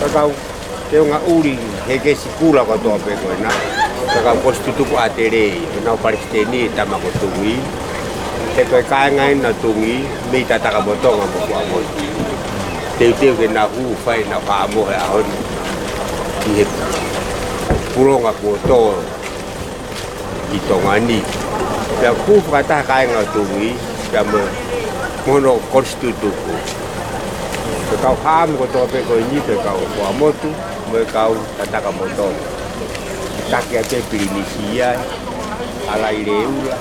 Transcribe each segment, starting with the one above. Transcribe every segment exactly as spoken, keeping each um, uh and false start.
Ka kau teunga ʻuli he kesi kula kotoa pē ko ena. Ka kau Kolisi Tutuku ʻAtele, ko ʻenau palesiteni ʻa e tama ko Tungi. He ko e kāinga ena ʻo Tungi, mei Tatakamotonga mo Fuaʻamotu. Teuteu ke nau hū fai ʻenau haʻamo he ʻaho ni ki he pulonga kuo tō ʻi Tonga ni. Pea ʻoku fakataha kāinga ʻo Tungi, pea mo, mo hono Kolisi Tutuku. Ko e kau haʻamo kotoa pē ko eni, ko e kau Fuaʻamotu, mo e kau Tatakamotonga. Taki atu e Pilinisi ia, ʻAlaileula.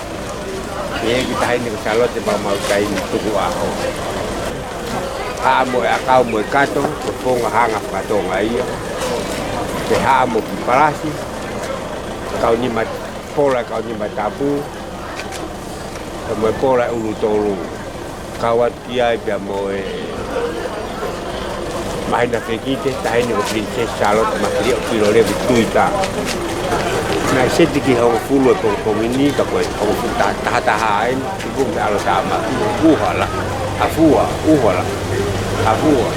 Pea ki he taʻahine ko Sālote Pāmautaini Tukuʻaho. Haʻamo e ʻakau mo e kato, ko e founga hanga faka-Tonga ia. Pea haʻamo ki Palasi, kau nima, pola kau nima tapu, pea mo e pola ʻe ʻulu tolu. Kau atu ki ai pea mo e Māhina Fekite, taʻahine ko Pilinisesi Sālote Makiliʻo Pilolevu Tuita. Naʻe seti ki he hongofulu e pongipongi ni, ka ko e hongofulu taha taha eni, tuku mei ʻAlo Tāmaki, ʻuhala, afua, ʻuhala, afua.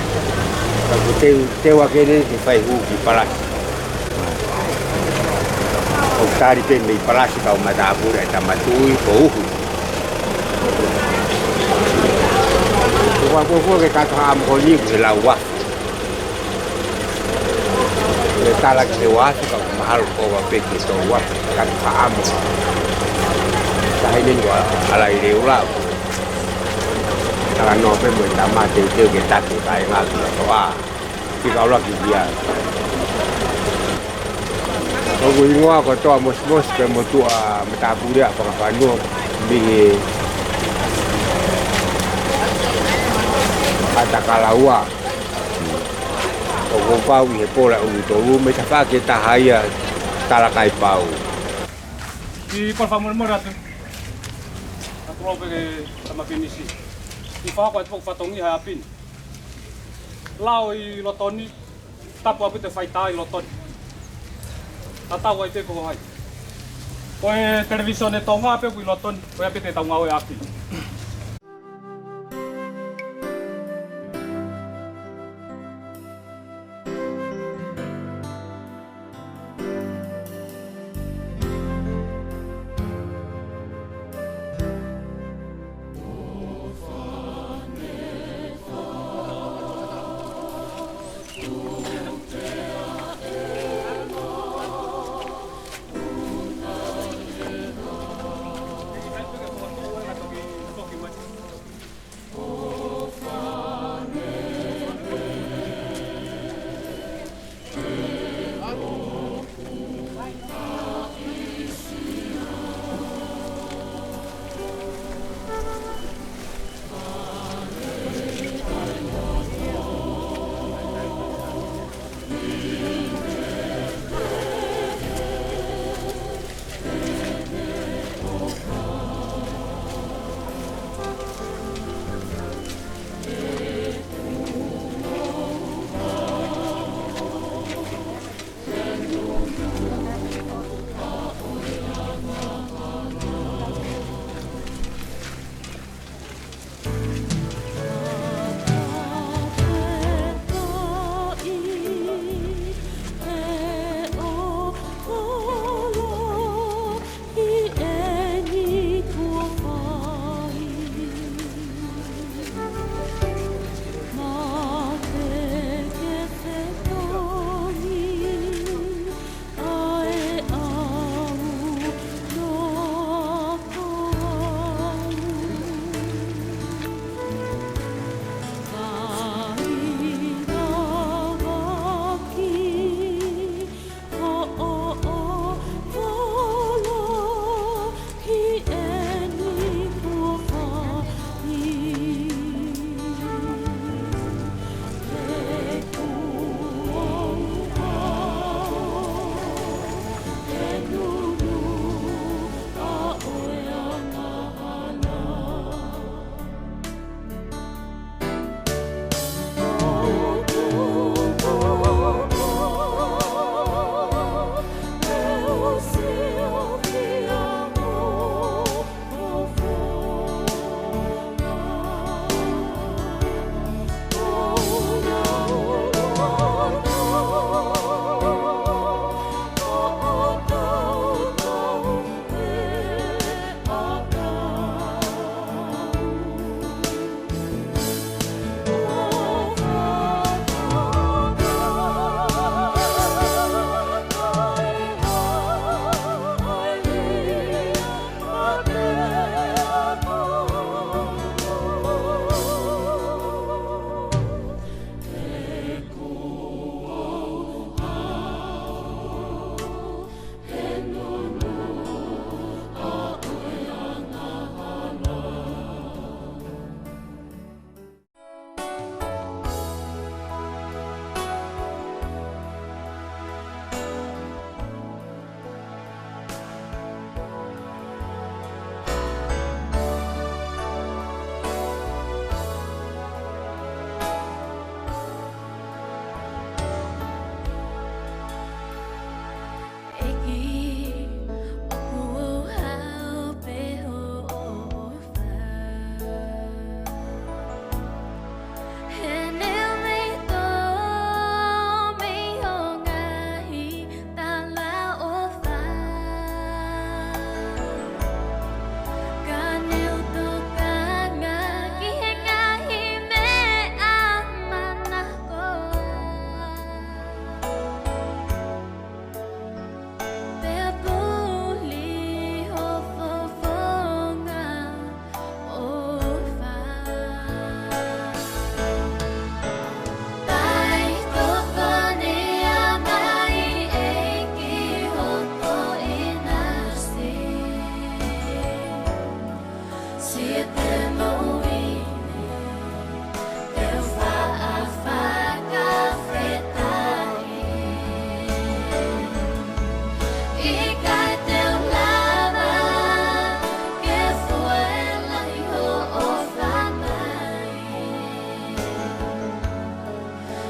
Ka ko e teu, teu ake eni ke fai hū ki Palasi. ʻOku tali pē mei Palasi kau matāpule ʻa e Tama Tuʻi ko Uhu. Ko e fuofua ke kata haʻamo ko eni ko e lau afe. Ke tala ki he ua afe ka mahalo ko e ua pē ki he tolu afe kata haʻamo. Taʻahine ni ko ʻAlaileula. Talanoa pē mo e tama teuteu ke taki kāinga ki he toa. Ki kaulaki ki ai. ʻOku hingoa kotoa mosimosi pē mo tuʻa matāpule ʻa Fakafanua mei he ʻAtakalaua. ʻOku pau ʻi he pola ʻulu tolu mei tafaʻaki ʻe taha ia Talakaipau. Ki pala fakamolemole atu. Atu lō pē ke tama Pilinisi. Ki fakahoko atu fatongia he ʻapi ni. Lao ʻi loto ni, tapu ʻaupito e faitā ʻi loto ni. Tatau ai pē ko hai. Ko e televīsone Tonga pē ʻoku ʻi loto ni, ko ia pē te tau ngāue ʻaki.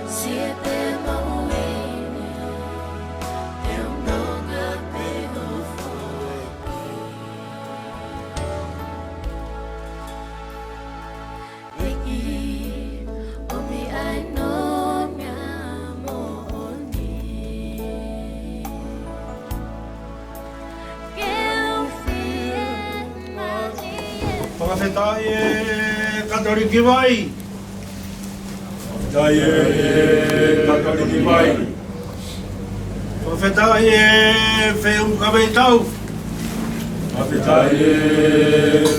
Siete mawini, te unonga pe ofo. ʻEiki, ʻomi ʻa e nonga moʻoni. Fakafetaʻi e Katoliki Vai. Fakafetaʻi e Katoliki Vai. Fakafetaʻi e Feʻunga Kaveitau. Fakafetaʻi e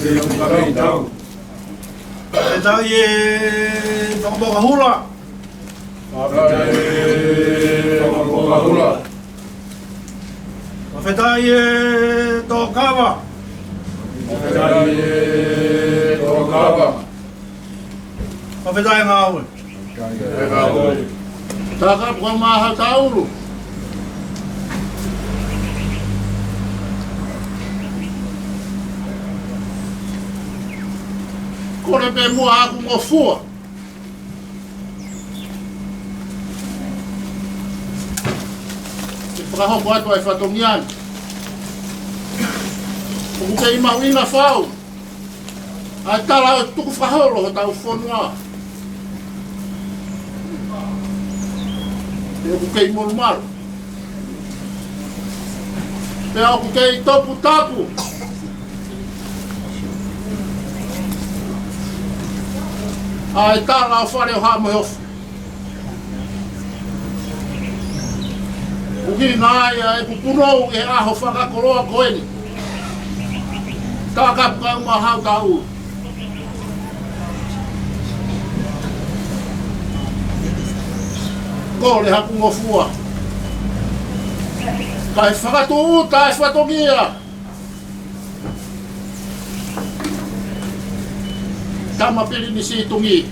Feʻunga Kaveitau. Fakafetaʻi e Fakamoʻunga Hula. Fakafetaʻi e Fakamoʻunga Hula. Fakafetaʻi e Tokava. Fakafetaʻi e Tokava. Fakafetaʻi e Ngāue. Fakafetaʻi e Ngāue. Takapu kau Maʻa Hautaulu. Kole pē muʻa haku ngofua ke fakahoko atu ʻa e fatongia ni. ʻOku kei mahuʻinga fau ʻa e tala ʻo e tukufakaholo hotau fonua. Pea ʻoku kei molumalu. Pea ʻoku kei toputapu ʻa e tala ʻo Fale ʻo Haʻa Moheofo. ʻUhinga ia ʻeku punou he ʻaho fakakoloa ko eni. Takapu kau Maʻa Hautaulu. Kole haku ngofua kae fakatūʻuta e fatongia. Tama Pilinisi Tungī.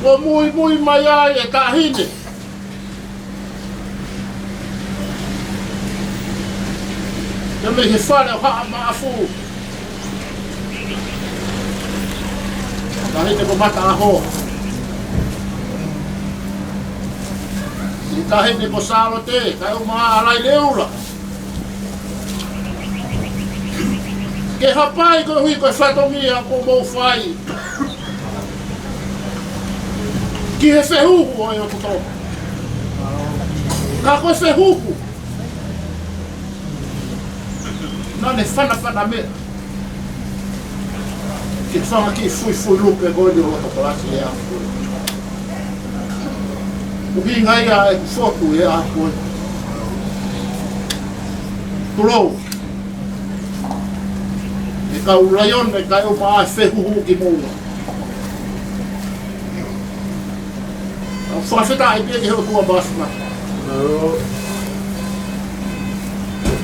Kuo muimui mai ai e taʻahine ke mei he Fale ʻo Haʻa Maʻafu. Taʻahine ko Mataʻaho. Taʻahine ko Sālote, kae ʻumaʻā ʻa Laileula. Ke hapai koeʻuhi ko e fatongia kuo mou fai ki he fehuhu ʻo e ʻOtu Toa. Ka ko e fehuhu naʻa ne fanafana meʻa ki he fanga kiʻi fuifui lupe ko eni ʻo loto palasi e ʻaho ko ē. ʻUhinga ia ʻeku fotu e ʻaho ko ē. Tulou e kau laione kae ʻumaʻā e fehuhu kimoua. ʻOku fakafetaʻi pē ki he ʻOtua Māfimafi.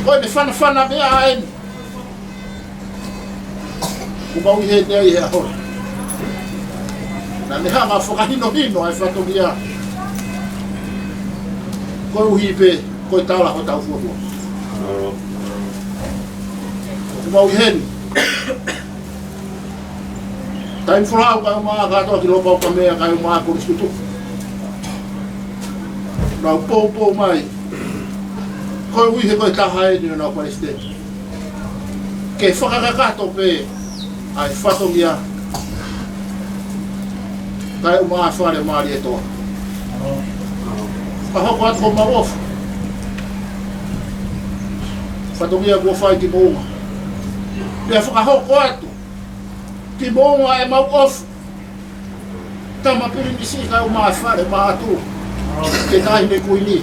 Ko ʻene fanafana meʻa eni ʻoku mau ʻi heni ai he ʻaho ni. Naʻa ne hanga ʻo fakahinohino ʻa e fatongia koeʻuhi pē ko e tala hotau fonua. ʻOku mau ʻi heni. Taimi folau kae ʻumaʻā kātoa ki Lopaukamea kae ʻumaʻā Kolisi Tutuku. Nau poupou mai koeʻuhi he ko e taha eni ʻo nau palesiteni ke fakakakato pē ʻa e fatongia kae ʻumaʻā Fale Mālietoa. Fakahoko atu homau ʻofa. Fatongia kuo fai kimoua. Pea fakahoko atu kimoua ʻemau ʻofa. Tama Pilinisi kae ʻumaʻā Fale Maʻatu. Ke Taʻahine Kuini.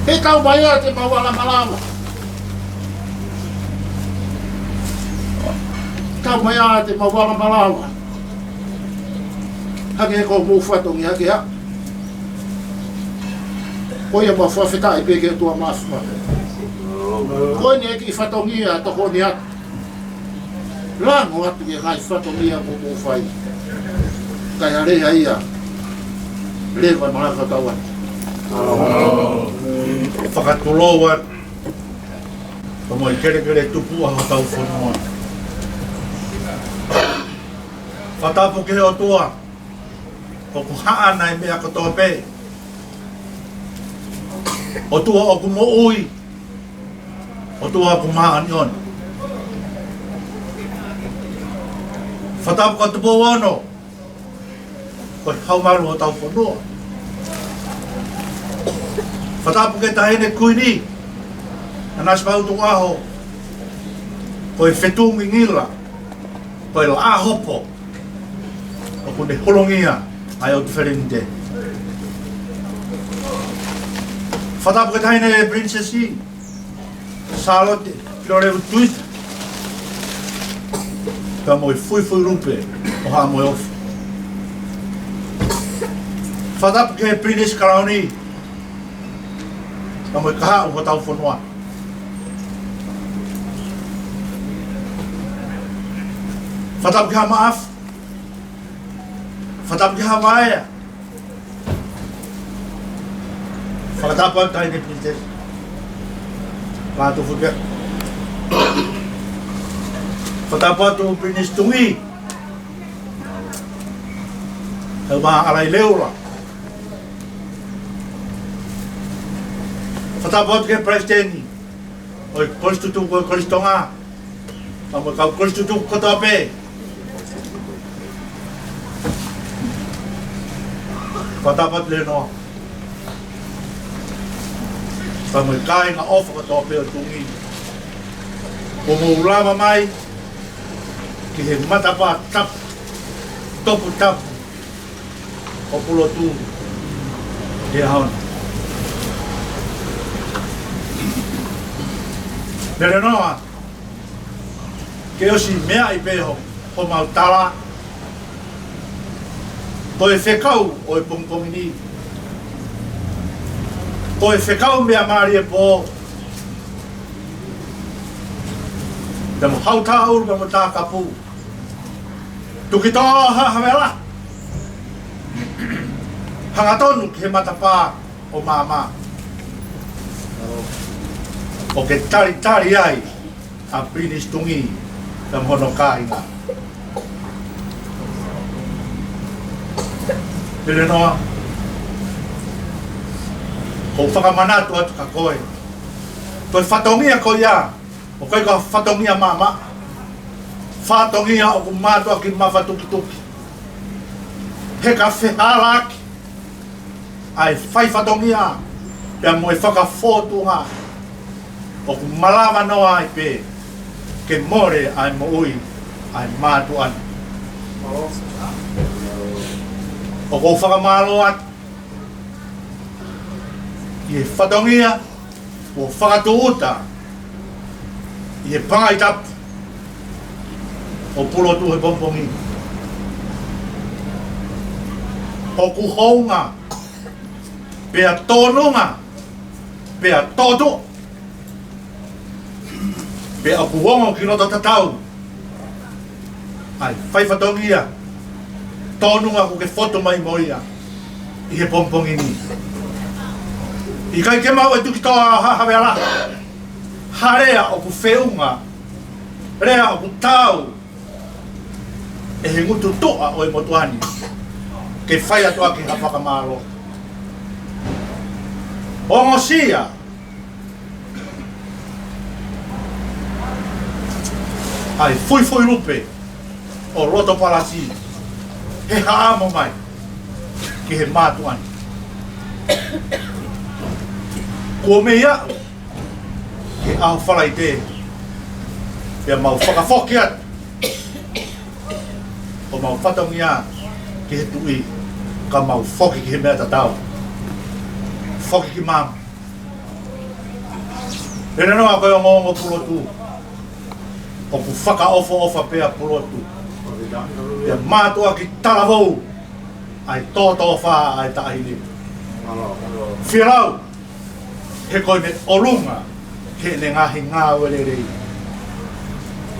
He tau mai ā te mau ala malava. Tau mai ā te mau ala malava. Hake ko mou fatongia hake ha. Ko ia mau fakafetaʻi pē ki he ʻOtua Māfimafi. Ko eni e kiʻi fatongia tokoni atu. Lango atu ki he ngaahi fatongia kuo mou fai. Kae ʻalea ia. Leva malava tau atu. Fakatulou atu. Ko e kelekele tupuʻa hotau fonua. Fakatapu ki he ʻOtua ʻoku haʻana e meʻa kotoa pē, ʻOtua ʻoku moʻui, ʻOtua ʻoku māʻoniʻoni. Fakatapu ki he Tupou Ono, ko e Hau Malu ʻo hotau fonua. Fakatapu ki he Taʻahine Kuini, ʻa Nanasipauʻu Tukuʻaho, ko e fetuʻu ngingila, ko e laʻā hopo ʻoku ne holongia ai ʻo te felenite. Fakatapu ki he Taʻahine Pilinisesi Sālote Pilolevu Tuita, pea mo e fuifui lupe ʻo Haʻa Moheofo. Fakatapu ki he Pilinisi Kalauni, pea mo e kahaʻu hotau fonua. Fakatapu ki Haʻa Maʻafu. Fakatapu ki Haʻa Vaea. Fakatapu atu Taʻahine Pilinisesi Lātūfuipeka. Fakatapu atu Pilinisi Tungī, ʻa Maʻalaileula. Fakatapu atu ki he Palesiteni ʻo e Kolisi Tutuku ʻo e Kolisi Tonga, pea mo e kau kolisi tutuku kotoa pē. Fakatapu atu Lenoa, pea mo e kāinga ʻofa kotoa pē ʻo Tungī, kuo mou lava mai ki he matapā tapu, toputapu ʻo Pulotu he ʻaho ni. Lelenoa, ke ʻosi meaʻi pē ho, homau tala, ko e fekau ʻo e pongipongi ni, ko e fekau meʻa mālie pō, pea mo Hautā ʻUlu pea mo Takapu. Tukitoa Haʻa Havea Lahi, hangatonu ki he matapā ʻo Maama, ʻo ke talitali ai ʻa Pilinisi Tungī pea mo hono kāinga. Lelenoa, ʻoku ou fakamanatu atu kia koe, ko e fatongia ko ia ʻoku ʻikai ko ha fatongia maʻamaʻa, fatongia ʻoku mātuʻaki mafatukituki. He ka fehālaaki ʻa e fai fatongia pea mo e fakafōtunga, ʻoku malava noa ai pē ke mole ʻa e moʻui ʻa e mātuʻa ni. ʻOku ou fakamālō atu ki he fatongia kuo fakatūʻuta ʻi he pangai tapu ʻo Pulotu he pongipongi. ʻOku hounga, pea tōnunga, pea tōtuʻa, pea ʻoku ongo ki loto tatau ʻa e fai fatongia tōnunga ʻoku ke fotu mai mo ia ʻi he pongipongi ni. ʻIkai ke maʻu ʻe Tukitoa Haʻa Havea Lahi ha lea ʻoku feʻunga, lea ʻoku taau ʻe he ngutu tuʻa ʻo e motuʻa ni ke fai atu ʻaki ha fakamālō. Ongosia ʻa e fuifui lupe ʻo loto palasi he haʻamo mai ki he mātuʻa ni. Kuo mei aʻu ki he ʻaho Falaite, pea mau fakafoki atu ʻo mau fatongia ki he Tuʻi, ka mau foki ki he meʻa tatau. Foki ki Maama. Lelenoa, ko e ongoongo Pulotu, ʻoku fakaʻofoʻofa pē ʻa Pulotu, pea mātuʻaki talavou ʻa e tōtōfā ʻa e taʻahine. Fielau, he ko ʻene ʻolunga ki heʻene ngaahi ngāue lelei.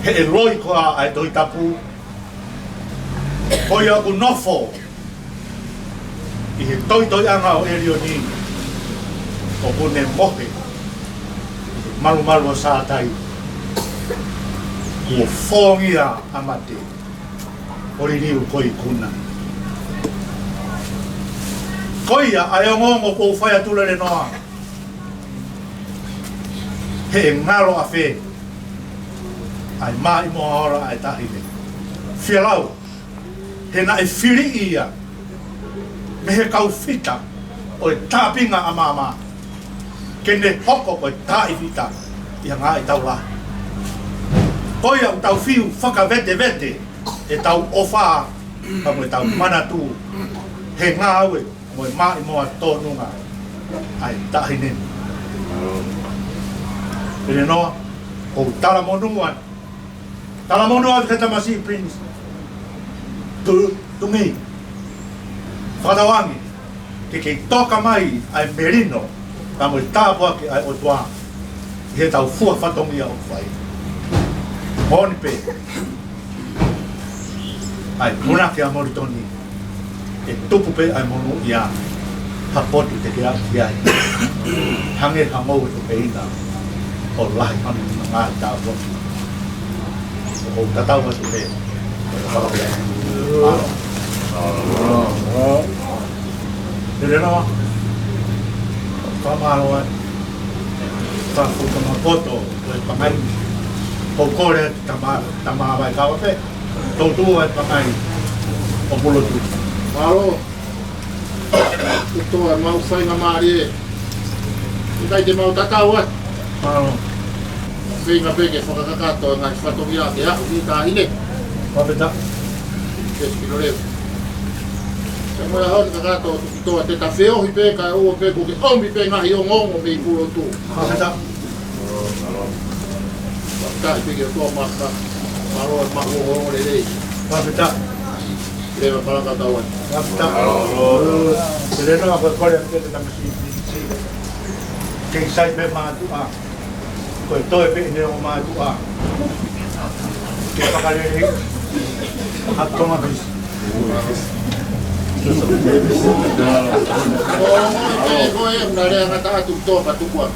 He ʻe loi koā ʻa e Tohi Tapu, ko ia ʻoku nofo ʻi he toitoiʻanga ʻo ʻElioni, ʻoku ne mohe ʻi he malumalu ʻo Sātai, kuo fōngia ʻa mate. ʻo liliu ko e ikuna. Ko ia ʻa e ongoongo ʻoku ou fai atu, Lelenoa, he ʻe ngalo ʻafē ʻa e maʻimoa ola ʻa e taʻahine. Fielau, he naʻe fili ia mei he kau fita ʻo e tāpinga ʻa māmā, ke ne hoko ko e taaʻi fita ʻi ha ngaahi taʻu lahi. Ko ia ʻoku tau fiu fakavetevete ʻetau ʻofa, pea mo ʻetau manatu he ngāue mo e maʻimoa tōnunga ʻa e taʻahine. Lelenoa, ʻoku ou talamonū atu. Talamonū atu ki he tamasiʻi Prince. Tu, Tumi. Fakatauange ke kei toka mai ʻa e melino pea mo e tāpuaki ʻa e ʻOtua ʻi heʻetau fua fatongia ʻoku fai. Moʻoni pē, ʻa e punake ʻa Molitoni, ʻe tupu pē ʻa e monūʻia ha potu te ke aʻu ki ai. Hangē ha ngou ʻe tupē ina ʻo lahi hano ngaahi tāpuaki. ʻOku ou tatau atu pē. Mālō. Lelenoa, fakamālō atu. Fakafuta mapoto ʻo e pangai. ʻOku ou kole atu Tama, Tama Vaikaua pē, toutou ʻa e pangai ʻo Pulotu. Mālō. Kuo tō ʻa e mau faingamālie. ʻIkai te mau tatau atu. Mālō. Feinga pē ke fakakakato ʻa e ngaahi fatongia ke aʻu ki he taʻahine. Fakafetaʻi. Ke sipino leo. Ka mo e ʻaho ni kakato ʻo Tukutoa, te ta feohi pē kae ʻoua pē kuo ke ʻomi pē ngaahi ongoongo mei Pulotu. Fakafetaʻi. Fakafetaʻi pē ki he ʻOtua Maʻa, mālō e maʻu ongoongo lelei. Fakafetaʻi. Leva palaka tau ai. Fakafetaʻi. Lelenoa, ko e kole atu ki he tamasiʻi Prince, kei sai pē mātuʻa. Ko e toe pē ʻene ongo mātuʻa ke fakalelei ʻa Tonga Prince. Ko e, ko e, na lea ngata atu tō ka tukua.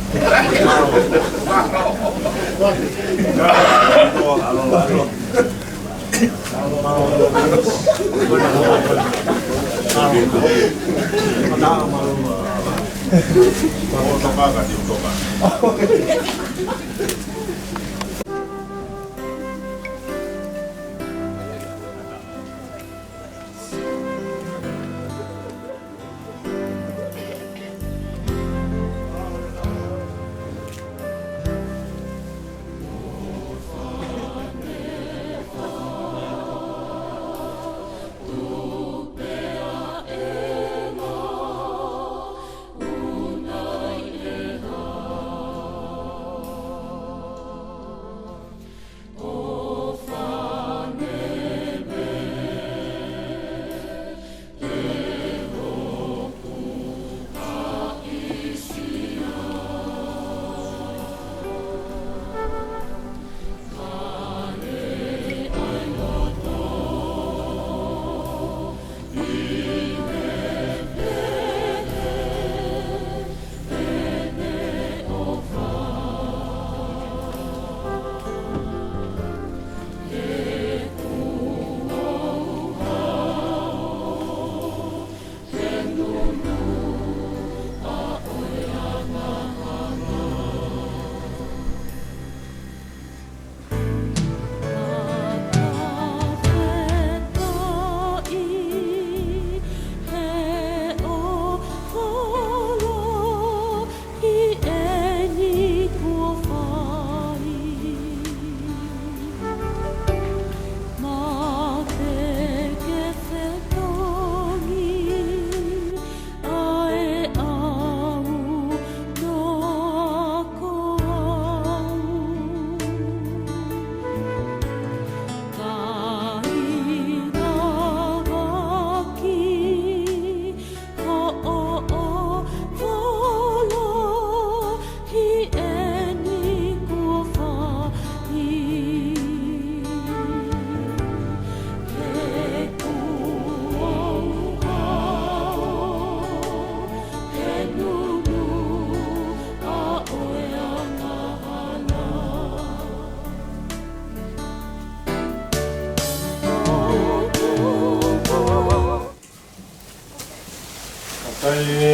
Kae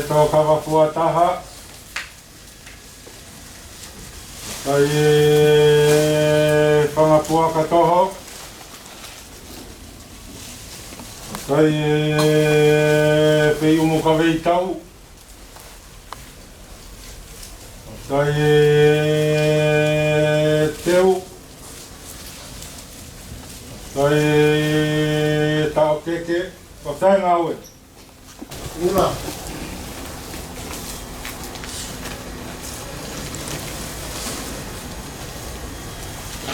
tō kava fua taha. Kae fanga fua ka toho. Kae fei umu ka vei tau. Kae teu. Kae tau keke. Ko tai ngāue. Ula.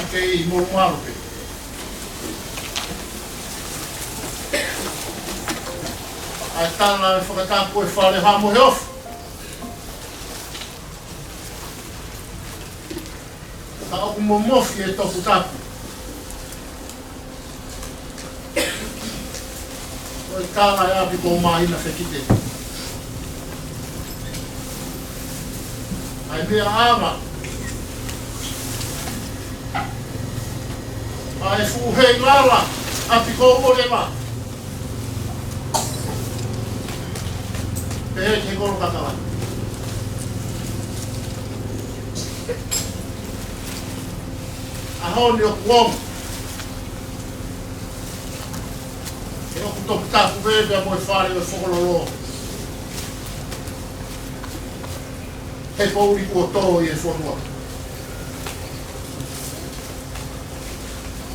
Ake i mou malu pe. ʻAi tala e fakatapu e fale ha mo he ofu. Ka ʻoku momofi e toputapu. ʻOi tala e ʻapi ko Māhina Fekite. ʻAi meʻa ʻava. ʻAi fuʻu hei lala, ʻapi ko Oleva. Pehē ki he kolo kakala. ʻAho ni ʻoku ongo. ʻE ʻoku toputapu pē pea mo e fale ʻo e Fokololo. He poʻuli kuo tō ʻi he fonua.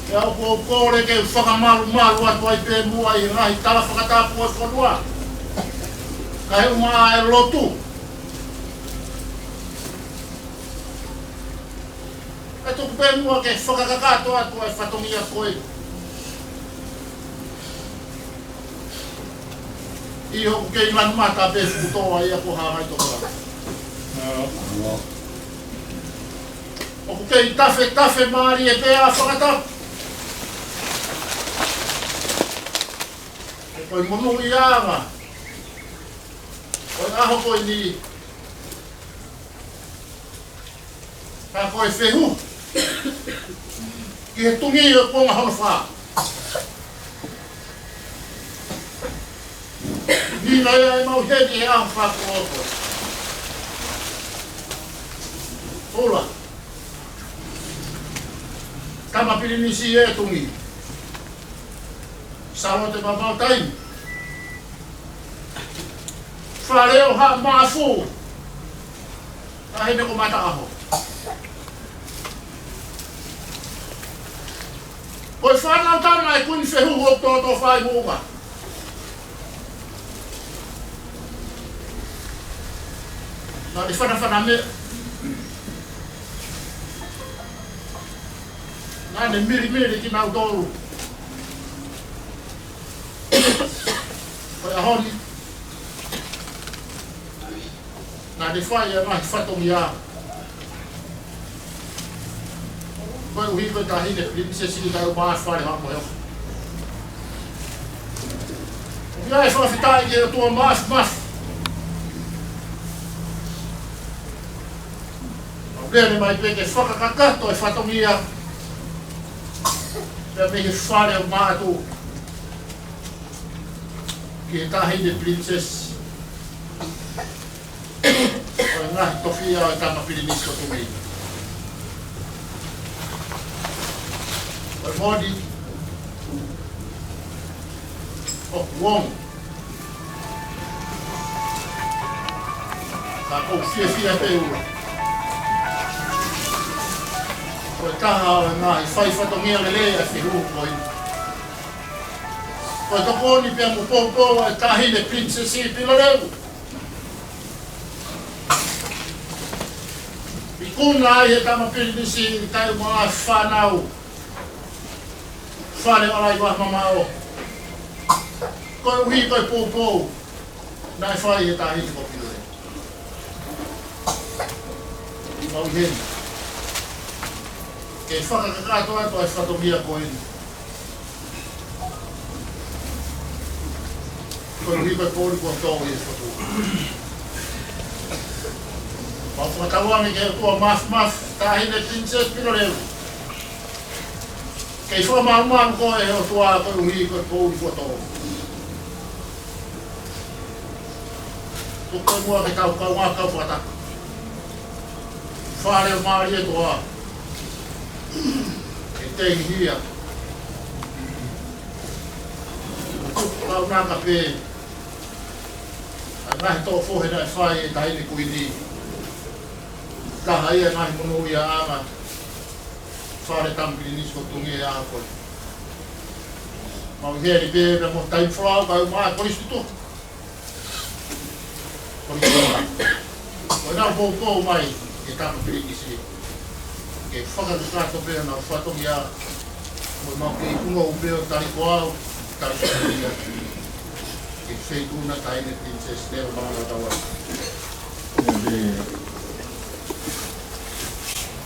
Pea ʻoku ou kole ke fakamalumalu atu ai pē muʻa ʻi he ngaahi tala fakatapu ʻo e fonua. Kae ʻumaʻā e lotu. ʻE tuku pē muʻa ke fakakakato atu ʻa e fatongia ko ē. ʻIo, ʻoku kei lanu mata pē fukutoa ia ko Haʻangai Tokolahi. ʻOku kei tafetafe mālie pē ʻa fakatapu. Ko e monūʻiaʻanga ʻo e ʻaho ko eni. Ka ko e fehuhu ki he tungi ʻo e kuonga hono fā. Ni na ia e mau heni he ʻaho fā kuo ʻosi. Ula. Tama Pilinisi e tungi. Salote Mamao Taimi. Fale ʻo Haʻa Maʻafu. Taʻahine ko Mataʻaho. Ko e fānau tama e Kuini Fehuhu ʻoku tōtōfā ʻi Moʻunga. Naʻa ne fanafana meʻa. Naʻa ne milimili kinautolu. Ko e ʻaho ni. Naʻa ne fai ʻa e ngaahi fatongia. Koeʻuhi ko e Taʻahine Pilinisesi ʻi he taʻu mā fale ha mo e ofu. ʻOku ʻi ai e fakafetaʻi ki he ʻOtua Māfimafi. ʻOku lele mai pē ke fakakakato e fatongia. Pea mei he fale ʻo Maʻatu. Ki he Taʻahine Pilinisesi. Ko e ngaahi tofiʻa ʻo e tama Pilinisi ko Tumei. Ko e moni. ʻOku ongo. Ka ʻoku ou fiefia pē ula. Ko e taha ʻo e ngaahi fai fatongia lelei ʻa e fehuhu ko eni. Ko e tokoni pea mo e poupou ʻa e Taʻahine Pilinisesi Pilolevu. Ikuna ai he tama Pilinisi ʻi he taʻu mā fānau. Fale ʻo Laivā Mamaʻo. Koeʻuhi ko e poupou naʻe fai he Taʻahine ko Pilolevu. ʻOku mau ʻi heni ke fakakakato atu ʻa e fatongia ko eni. Koeʻuhi ko e poʻuli kuo tō ʻi he fonua. Mau fakatauange ki he ʻOtua Māfimafi, Taʻahine Pilinisesi Pilolevu. Kei fakamalumalu koe ʻe he ʻOtua koeʻuhi ko e poʻuli kuo tō. Ko e mua ke tau kau ngā kau fakataha. Fale mālie toa. E tei hia. Kau naka pē. ʻA e ngaahi toʻo fohe naʻe fai ʻe he Taʻahine Kuini. Taha ia e ngaahi monūʻiaʻanga. Fale Tama Pilinisi ko Tonga ʻa koe. Mau heli pē pea mo taimi folau kau mai ko isu tu. Ko e nau poupou mai ʻe he Tama Pilinisi. Ke fakakakato pē ʻenau fatongia. Mo mau kei kunga upe ʻo tali ko au, tali ko ia. Ke feituʻu na Taʻahine Pilinisesi Stella Malanga Tawa. ʻE,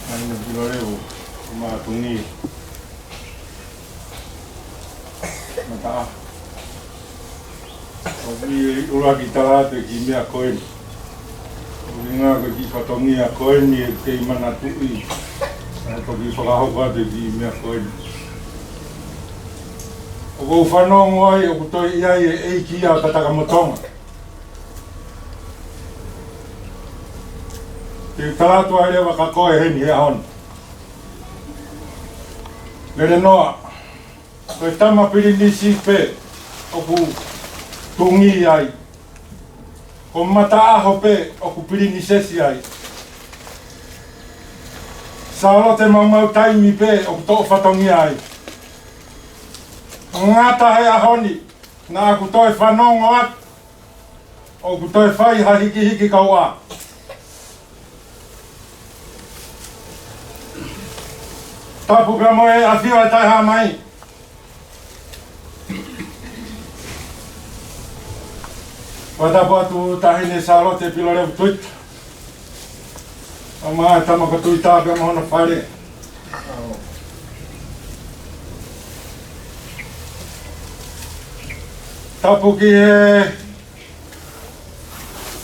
ʻa e nau kilo leo, ko Matongi. Mataʻaho. ʻOku ʻi ai e ʻuluaki tala atu e kiʻi meʻa ko eni. ʻUhinga ko e kiʻi fatongia ko eni ʻoku kei manatuʻi. Naʻe toki fakahoko atu e kiʻi meʻa ko eni. ʻOku ou fanongo ai, ʻoku toe ʻi ai e ʻEiki ʻa Patakamotonga. Te u tala atu ai leva kia koe heni he ʻaho ni. Lelenoa. Ko e Tama Pilinisi pē ʻoku Tonga ai. Ko Mataʻaho pē ʻoku Pilinisesi ai. Sālote Maumau Taimi pē ʻoku toʻo fatongia ai. Ngata he ʻaho ni, naʻa ku toe fanongo atu. ʻOku toe fai ha hikihiki kauʻā. Tapu ka mo e ʻafio ʻa e Taʻehāmai. Fakatapu atu Taʻahine Sālote Pilolevu Tuita. ʻA e Tama ko Tuita pea mo hono fale. Tapu ki he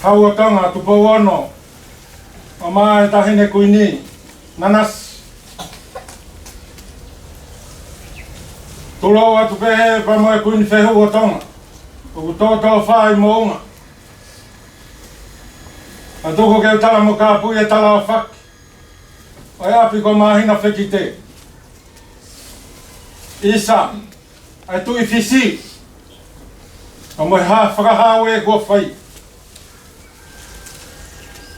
Hau ʻo Tonga, Tupou Ono, ʻa e Taʻahine Kuini Nanasi. Tulou atu pē he pea mo e Kuini Fehuʻi ʻo Tonga, ʻoku tōtōfā ʻi moʻunga. ʻA tuku ke u tala mo kāpui e tala ʻo faki ʻo e ʻapi ko Māhina Fekite. ʻIsa, ʻa e Tuʻi Fisi, ʻa mo e hā fakahau ē kuo fai.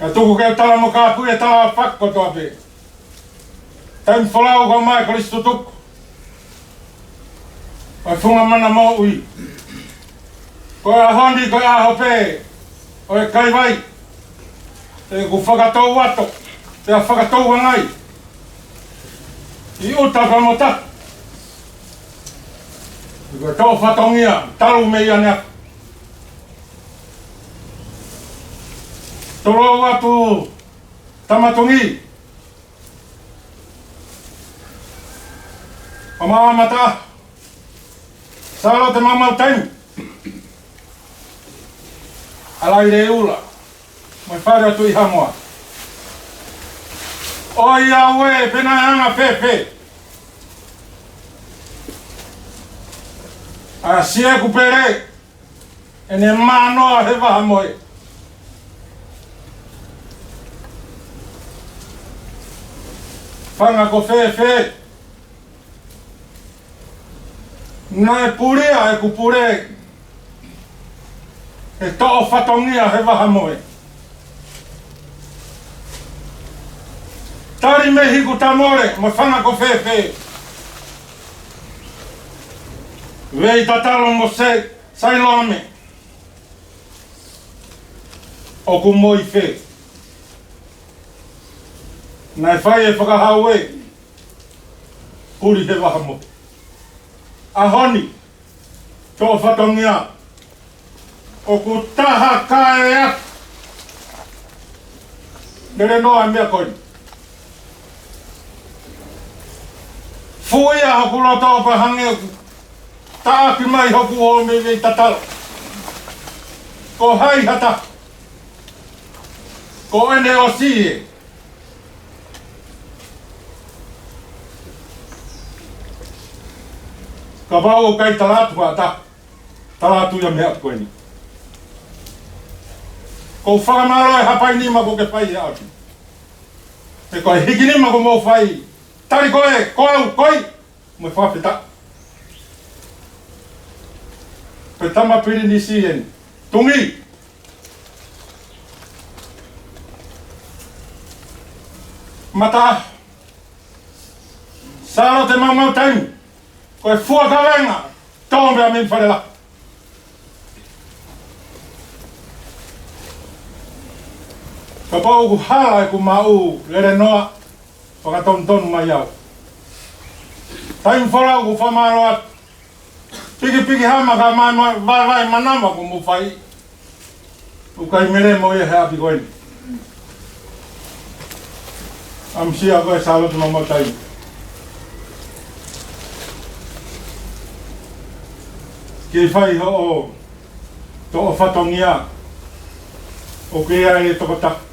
ʻA tuku ke u tala mo kāpui e tala ʻo faki kotoa pē. Taimi folau kau mai Kolisi Tutuku ʻo e Funga Mana Moʻui. Ko e ʻaho ni ko e ʻaho pē ʻo e kaivai. ʻOku fakatou atu, pea fakatou angai. ʻI ʻuta pea mo tahi. Ko e toʻo fatongia, talu mei ʻaneafi. Tulou atu Tama Tongi. ʻA e Mataʻaho. Sālote Maumau Taimi. ʻA Lailēula. Mo e fale ʻo Tuʻihamoa. ʻOiauē, pe naʻe anga fēfē ʻa Siekupele ʻene manoa he vahamohe. Fanga ko fēfē naʻe pulia ʻeku pule he toʻo fatongia he vahamohe. Tali mei Hiku Tamole mo e fanga ko fēfē. Vei Tatalo mo Sai-, Sailoame. ʻOku moʻi fē. Naʻe fai e fakahau ē. Puli he vahamohe. ʻAho ni, toʻo fatongia. ʻOku taha kae atu. Lelenoa e meʻa ko eni. Fuʻia hoku loto pea hangē ʻoku taʻaki mai hoku ʻoho mei Vei Tatalo. Ko hai ha taha? Ko ʻene ʻosi ē. Kapau ʻoku ʻikai tala atu ha taha, tala atu ia meʻa ko eni. ʻOku ou fakamālō he hapai nima kuo ke fai ʻe ʻapi. He ko e hiki nima kuo mou fai. Tali ko ē, ko au, ko ia, mo e fakafetaʻi. Ko e tama pilinisi eni. Tungi. Mata. Sālote Maumau Taimi. Ko e fua kavenga. Tō mea mei fale la. Kapau ʻoku hala ʻeku maʻu lele noa, fakatonutonu mai au. Taimi folau ʻoku fakamālō atu. Pikipiki hama ka mai mai vaevae manava kuo mou fai. ʻOku ʻikai mele mo ia he ʻapi ko eni. ʻAmusia ko ē Sālote Maumau Taimi. Kei fai hoʻo toʻo fatongia. ʻOku ʻi ai e tokotaha.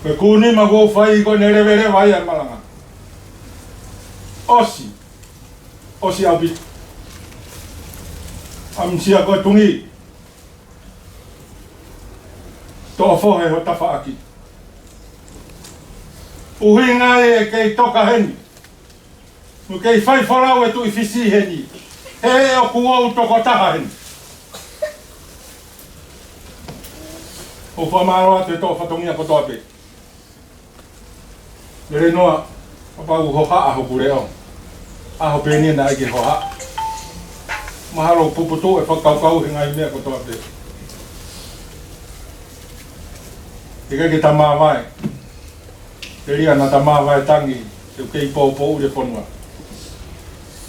Ko e kū nima kuo fai ko eni leveleva ia e malanga. ʻOsi. ʻOsi ʻaupito. ʻAmusia ko ē Tungi. Toʻo fohe ho tafaʻaki. ʻUhinga ʻe kei toka heni. Mo kei fai folau e Tuʻi Fisi heni. He ʻoku ou tokotaha heni. ʻOku fakamālō atu e toʻo fatongia kotoa pē. Lele noa, kapau ʻoku hohaʻa hoku leʻo. ʻAho pē eni naʻe ʻikai ke hohaʻa. Mahalo puputuʻu e fakakaukau he ngaahi meʻa kotoa pē. ʻIkai ke ta māvae. Telia naʻa ta māvae tangi, te u kei poupou le fonua.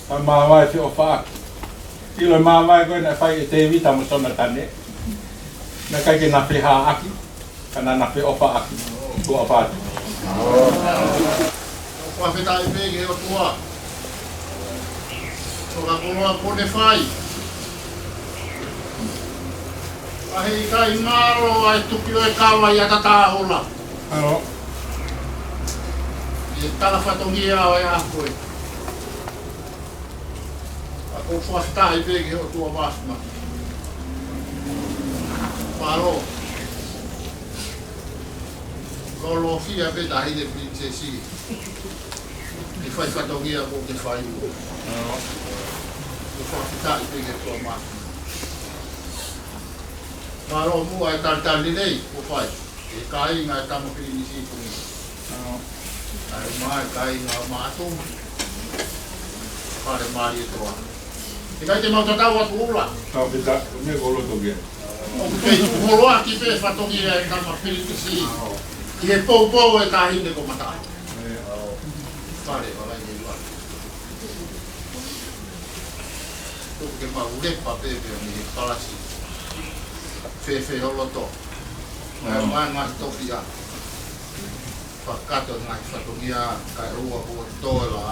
Ta māvae feʻofaʻaki. ʻIlo e māvae ko ē naʻe fai ʻe Tēvita mo Sionatane. Naʻe ʻikai ke na fehāʻaki, ka naʻa na feʻofaʻaki. Tuʻa ʻofa atu. Fakafetaʻi pē ki he ʻOtua. Ko e fakakoloa kuo ne fai. ʻA e ʻikai ngalo ʻa e tuki ʻo e kava ʻi ʻAtatāula. ʻAlo. ʻI he tala fatongia ʻo e ako ē. ʻOku ou fakafetaʻi pē ki he ʻOtua Māfimafi. Mālō. Lolofia pē Taʻahine Pilinisesi. Ke fai fatongia kuo ke fai. ʻOku ou fakafetaʻi pē ki he ʻOtua Māfimafi. Mālō muʻa e talitali lelei kuo fai. ʻE kāinga e tama pilinisi Tungi. ʻAi mai kāinga Maʻatu. Fale Malietoa. ʻIkai te mau tatau atu ula. Tau pita, ko e meʻa ko loto kia. ʻOku kei tuʻu holo ʻaki pē fatongia e tama pilinisi. ʻI he poupou e Taʻahine ko Mata. Fale, fale, ʻi he ua. Tuku ke mau lepa pē pē mei he palasi. Fēfē ho loto. Mai, mai ngaahi tofiʻa. Fakakakato ngaahi fatongia, kae ʻoua kuo toe la.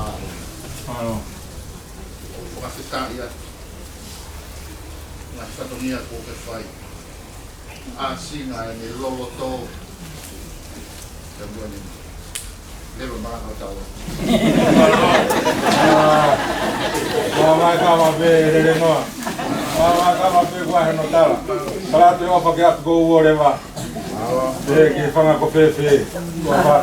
ʻAlo. ʻOku fakafetaʻi atu. Ngaahi fatongia kuo ke fai. ʻAsinga ʻene loloto. Ka mua ni. Leva malanga ʻo tau. Māvae kava pē lele noa. Māvae kava pē kuo ʻi ai hono tala. Tala te ofa ke atu ko uo leva. Pehē ke fanga ko fēfē. Kuo fa.